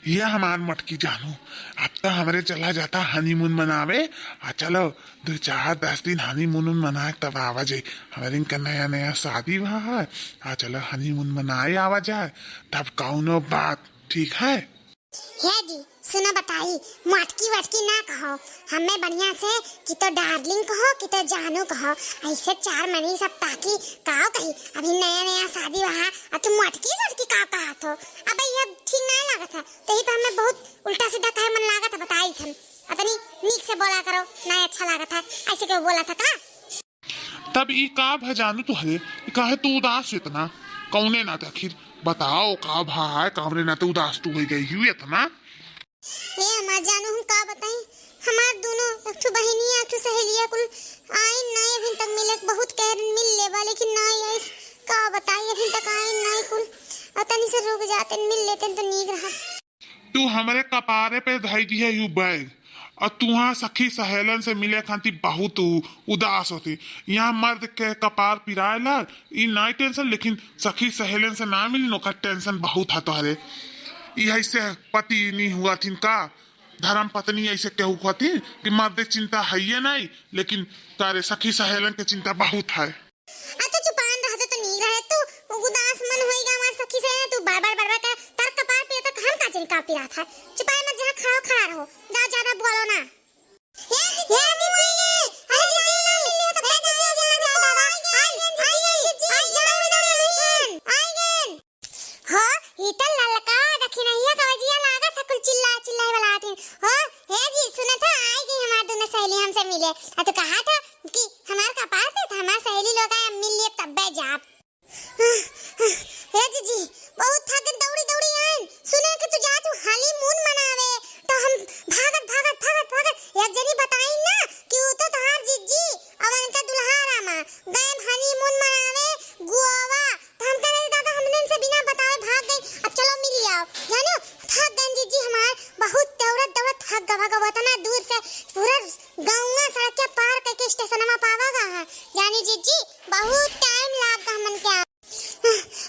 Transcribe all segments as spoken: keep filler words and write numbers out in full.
ये हमार मटकी जानू, अब तो हमरे चला जाता honeymoon मनावे। आ चलो, दो चार दस दिन honeymoon मनाए, तब आवा जाई। हमरे इनका नया नया शादी भा है। आ चलो, honeymoon मनाए आवा जाए, तब कौनो बात, ठीक है? हे जी, सुनो बताई, मटकी वटकी ना कहो, हमें बढ़िया से कि तो darling कहो, कि तो जानू कहो। ऐसे चार मनी सब ताकी काव कही, अभी नया नया शादी हुआ है, आ तू मटकी सटकी काव कहत हो? अब ये ठीक ना लागत है, तो ही पे हमें बहुत उल्टा सीधा कहे मन लागत है, बताई थन। अतनी नीक से बोला करो, ना अच्छा लागत है, ऐसे क्यों बोला था का? तब ई का भा जानू तुहरे, ई काहे तू उदास हो इतना? कौने नाते आखिर बताओ का भा है, कौने नाते उदास तू हो गई हूँ इतना? ए हमार जानू, हम का बताई, हमार दोनों एक ठो बहिनिया, एक ठो सहेलिया कुल आइन नाई अभी तक मिले, बहुत कह रहे मिल लेबा, लेकिन नाई आइस। का बताई, अभी तक आइन नाई कुल। और तनी से रुक जाते, मिल लेते तो नीक रहा। तू हमरे कपारे पे धई दिहे यू बैग, और तुहाँ सखी सहेलन से मिले खातिर बहुत उ-, उदास होती। यहाँ मर्द के कपार पिराए लाग, ई नाई tension, लेकिन सखी सहेलन से ना मिली, ओकर tension बहुत है तोहरे। ई ऐसे पति नहीं हुआ थिन का? धर्म पत्नी ऐसे केहू कहती कि मर्द चिंता है ये नहीं, लेकिन तारे सखी सहेलन के चिंता बहुत है। आ, तू चुपान रहते तो नीक रहे, तू उदास मन होइगा हमार सखी से, तू बड़बड़ बड़बड़ कर, तार कपार पे तक हम का जन का पिरात है। चुपाए मत, जहाँ खड़ा हो, खड़ा रहो, जा, ज्यादा बोलो ना। ए दीदी, ए दीदी, अरे दीदी, ए दीदी, ए दीदी, दौड़ी, दौड़ी, दौड़ी, आई गन। हो, ई त ललका दखिनहिया कवजिया लागत है, कुल चिल्ला, चिल्लाए वाला आथिन। हो, हे जी, सुनत हो, आई गई हमार दोनों सहेली हमसे मिले। आ, तो कहा था कि हमार कपार पे था, हमार सहेली लोग आए, मिल लिए, तब्बे जाब। हे जीजी, बहुत थकन दौड़ी दौड़ी आइन। सुने कि तू जात हूँ honeymoon मनावे, तो हम भागत, भागत, भागत, भागत एक जनी बताइन ना कि ऊ तो तहार जीजी और इनका दुल्हा रामा गए honeymoon मनावे गोवा। तो हम कहने, "दादा, हमने इनसे बिना बतावे भाग गई, अब चलो मिल आओ।" जानो, थक गए जीजी हमार, बहुत दौड़त दौड़त थक गवा गवा, इतना दूर से पूरा गौवा सड़क के पार करके स्टेशनवा पावा गा है। जानी जीजी, बहुत time लाग गा हमन के।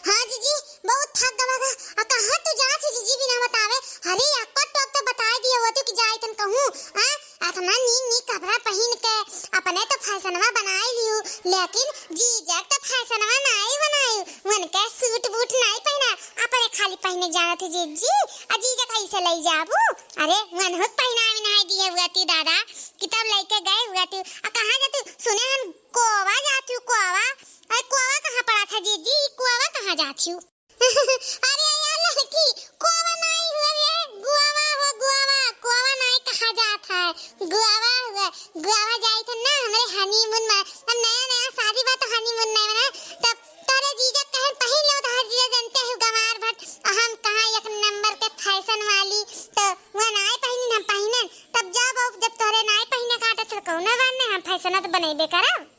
हाँ जीजी, बहुत थक गवा गा। आ कहाँ तू जात है जीजी बिना बतावे? अरे, एक्को टोक तो बताए दिए होते कि जाए तन कहूँ, हाँ? अतना नीक नीक कपड़ा पहिन के अपने तो फैशनवा बनाए लियो, लेकिन जीजा के तो फैशनवा नाई बनायु, उनके सूट बूट नाई पहिना, अपने खाली पहिने जाना थे जीजी। आ जीजा कैसे लई जाबू? अरे, उनहु के पहिनाए में नाई दिए हुआ ती दादा, कि तब लइके गए हुआ ती। आ कहाँ जाती? सुने हम गोवा जाती हूँ, गोवा। अरे, गोवा कहाँ पड़ा था जीजी? गोवा कहाँ जाती हूँ? अरे यार लड़की, गोवा नाई हुआ रे, गोवा हो गोवा, गोवा नाई कहा जात है, गोवा हुआ, गोवा जाई थे ना हमरे honeymoon में। अब नया नया शादी बा तो honeymoon नहीं बना, तब तोरे जीजा कहे पहिन लो, तोहर जीजा जानते हो गंवार भट्ट, और हम कहाँ एक नंबर के फैशन वाली, तो वो नाई पहिनी हम पहिनन, तब जब, जब तोरे नाई पहिने का आटा तो कौनो बात नहीं, हम फैशन तो बनैबे करब।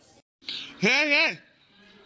हे, हे,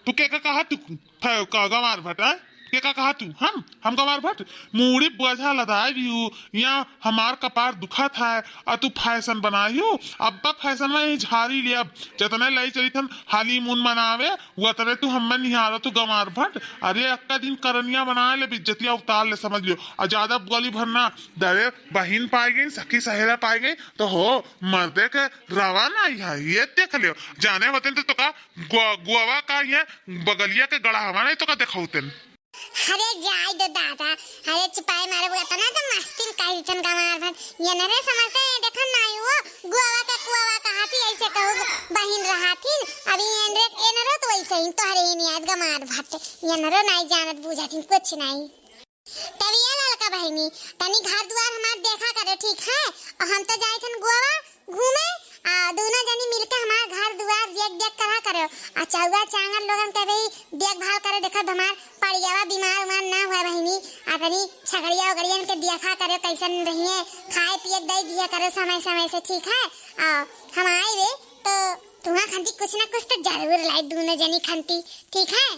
तू के का कहा तू? फ-, का गंवार भट्ट, आय? के का कहा तू? हम? हम गंवार भट्ट? मूड़ी बोझा लदाए भी हूँ, यहाँ हमार कपार दुखत है, और तू फैशन बनाई हूँ। अब्बा फैशन में ही झारी ले अब, जतने लई चली थन honeymoon मनावे, वो तने तू हम्मे निहारो तू गंवार भट्ट। अरे, अक्का दिन करनिया बनाए ले, इज्जतिया उतार ले, समझ लियो। और ज्यादा बोली भरना, दरे बहिन पाई गई, सखी सहेला पाई गई, तो हो, मर्दे के रवा नाई है, ये देख लियो। जाने होते तो, तो का गो-, गोवा का ये बगलिया के गढ़ावा नहीं तो का देखौतेन। अरे जाए दो दादा, अरे चुपाई मारे, वो इतना तो मस्ती में कही थन गंवार भट्ट, ये नरे समझते हैं, देखन नाई वो गोवा के कुआवा कहा थी, ऐसे कहू बहिन रहा थी, अभी एनरे, एनरो तो वैसे ही तोहरे ही नहीं आत गंवार भट्ट, ये नरो नाई जानत बूझा थी कुछ नाई। तब ये ललका बहिनी, तनी घर दुआर हमार देखा करे, ठीक है? और हम तो जाए थन गोवा घूमे, आ दोनों जनी मिलके हमार घर दुआर देख देख करा करे, आ चौवा चांगर लोगन के भी देखभाल करे, देखत हमार पड़ियावा बीमार उमार ना हुआ बहिनी, आ तनी छगड़िया उगड़ियन के देखा करे, कैसन रहिए, खाए पिए के दे दिया करे समय समय से, ठीक है? आ हम आए वे तो तुहाँ खंती कुछ ना कुछ तो जरूर लाई, दोनों जनी खंती, ठीक है?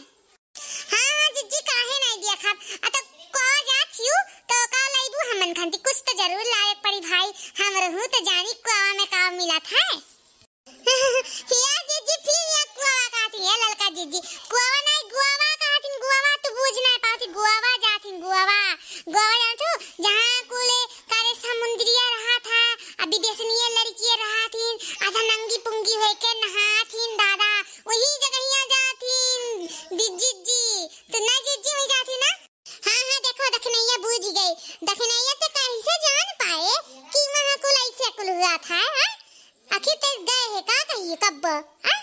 हाँ, हाँ, जिज्जी, काहे नाई दिया खाब? आ, तो का जात हियू, तो का लइबू हमन खातिर? कुछ तो जरूर लाए पड़ी भाई, हम रहू तो जानी कुआवा में का मिलत है। हिया जिज्जी, फिर हिया कुआवा कहती है, ललका जिज्जी। कुआवा नाई, गुआवा कहती, गुआवा, तू बूझ नाई पावती, गुआवा जाती, गुआवा। गुआवा जानत हू, जहाँ कुल दखिनैया ते कैसे जान पाए कि वहाँ कुल ऐसे कुल हुआ था, हाँ? आखिर ते गए है का कहिए कब, हाँ?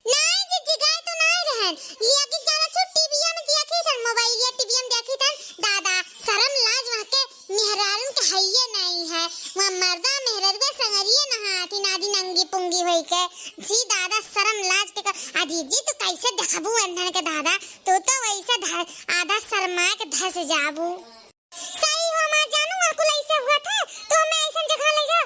नाई जिज्जी, गए तो नाई रहन। ये आगे जाना छू टीवीया में देखी थन, मोबाइल या टीवीया में देखी थन। दादा, शर्म लाज वहाँ के मेहरारून के हइये नाई है। वहाँ मर्दा मेहररुआ संगरिये नहा आथी नादी नंगी पुंगी होई के। जी दादा, शर्म लाज के कर। आ जिज्जी, तू कैसे देखबू अंधन के दादा? तू तो वैसे ध-, आधा शर्मा के धस जाबू। सही हो माँ जानू, अकुल ऐसे हुआ था, तो हमें ऐसन जगह ले जाओ।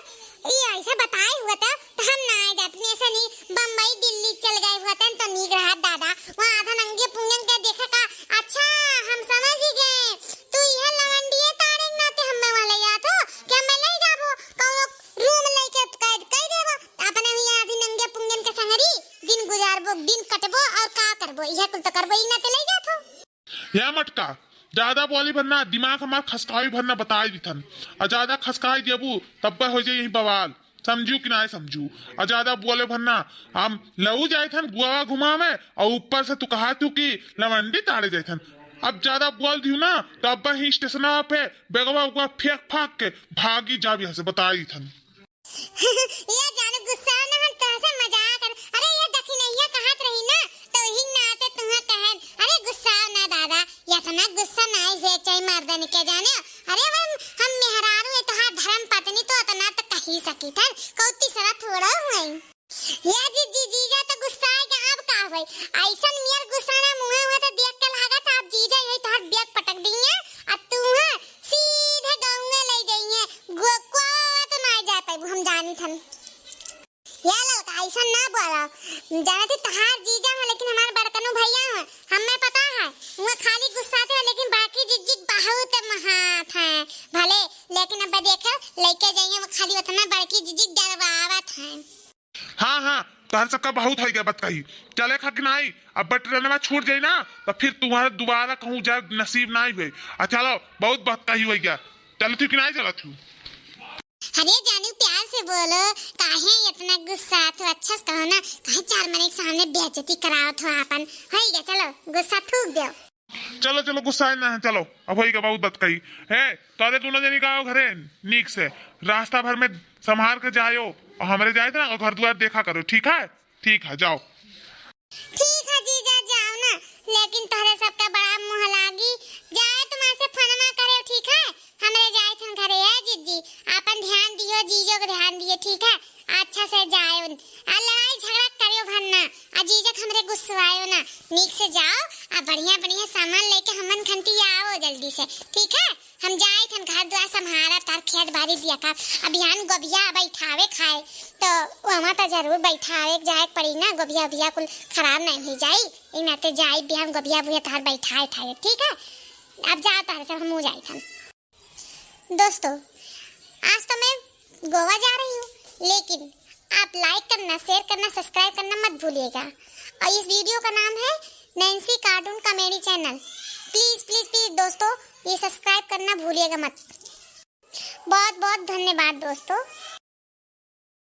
ये ऐसे बताए हुआ था, तो हम ना आए जाते, ऐसे नहीं, बम्बई, दिल्ली चल गए हुआ था, तो नीक रहा दादा। वहाँ आधा नंगे पुंगन के देखे का, अच्छा, हम समझ ही गए। तू यह लवंडिये तारे के नाते हमें वहाँ ले जात हो, कि हमें ले जाबो, कौनो रूम लेके कैद कर देबो, अपने हुई आधी नंगे पुंगन के संगरी, दिन गुजारबो, दिन कटबो और का करबो, यह कुल तो करबो ही ना, ते ले जात हो। या मटका, ज्यादा बोली भरना, दिमाग हमार खसकाई भरना, बताई दिथन। और ज्यादा खसकाई देबू, तब हो जाई यही बवाल। समझू कि नाय समझू? और ज्यादा बोले भरना, हम लऊ जाए थन गोवा घुमावे, और ऊपर से तू कहा तू कि लवंडी तारे जाए थन। अब ज्यादा बोल दियो ना, तो अब ही स्टेशनवा पे बेगवा उगवा फेंक फांक के भागी जाब यहाँ से, बताई दिथन। ये जानू गुस्सा ना, हम तोहसे मजाक कर। अरे ये दखिनैया कहत रही ना, तो ही नाते तुम्हें कहन। अरे गुस्सा ना दादा, इतना गुस्सा ना है चाहे मर्दन के जाने। अरे हम, हम मेहरारू है, तोहार धर्म पत्नी तो इतना तो कही सकी थन, कौ तीसरा थोड़ा हुई। ये जिज्जी जीजा तो गुस्सा है कि अब का हुई? ऐसन मियर गुस्सा ना मुँहे हुए तो देख के लागत आप जीजा यही तोहार बैग पटक दिए, अब तू है सीधे गाँव में ले जाइए। गो-, गोवा तो ना जा पाइबू, हम जानी थन। या ललका, ऐसा ना बोला। जाने थे तहार जीजा हो, लेकिन हमार बड़कनू भैया हो, हमें पता है। वो खाली गुस्साते हो, लेकिन बाकी जिज्जी बहुत महात हैं। भले, लेकिन अब देखे, लेके जाइए, वो खाली उतना बड़की जिज्जी डरवावत हैं। हाँ, हाँ, तोहर सबका बहुत होइ गया बतकही। चले खा कि नाई? अब ट्रेनवा छूट जाई ना, तो फिर तुम्हारे दोबारा कहूँ जाए नसीब नाई हुए। आ चलो, बहुत बतकही होइ गया। चलत हूँ कि नाई चलत हूँ? अरे जानू, प्यार से बोलो, काहे इतना गुस्सा? तो अच्छा से कहो ना, काहे चार मने के सामने बेइज्जती करावत हो आपन? होइ गया, चलो गुस्सा थूक दो। चलो, चलो, गुस्सा ना है, चलो, अब होई गया बहुत बतकही। हे, तोरे दोनों जनी का आओ घरे, नीक से, रास्ता भर में संभार के जायो, और हमरे जाए थे ना, और घर दुआर देखा करो, ठीक है? ठीक है, जाओ। ठीक है जीजा, जाओ ना, लेकिन तोहरे सबका बड़ा मुँह लागी, जाए तुम्हारे से फोनमा करे, ठीक है? हमरे जाए थन घरे, है जिज्जी, आपन ध्यान दियो, जीजो के ध्यान दियो, ठीक है? अच्छा से जायो, आ लड़ाई झगड़ा करियो भर ना, आ जीजक हमरे गुस्सवायो ना, नीक से जाओ, आ बढ़िया बढ़िया सामान लेके हमन खंती आओ जल्दी से, ठीक है? हम जाई थन घर द्वार संभारा, तार खेत बारी दिया का, अभियान गोभिया बैठावे खाए, तो वहाँ तो जरूर बैठावे जाए के पड़ी ना, गोभिया उभिया कुल खराब नहीं हो जाई, इन नाते जाई बिहान गोभिया उभिया तार बैठाए ठाए, ठीक है? अब जाओ तार सब, हम जाई थन। दोस्तों, आज तो मैं गोवा जा रही हूँ, लेकिन आप like करना, share करना, subscribe करना मत भूलिएगा। और इस video का नाम है नैन्सी Cartoon Comedy Channel। Please, please, please दोस्तों, ये subscribe करना भूलिएगा मत। बहुत बहुत धन्यवाद दोस्तों।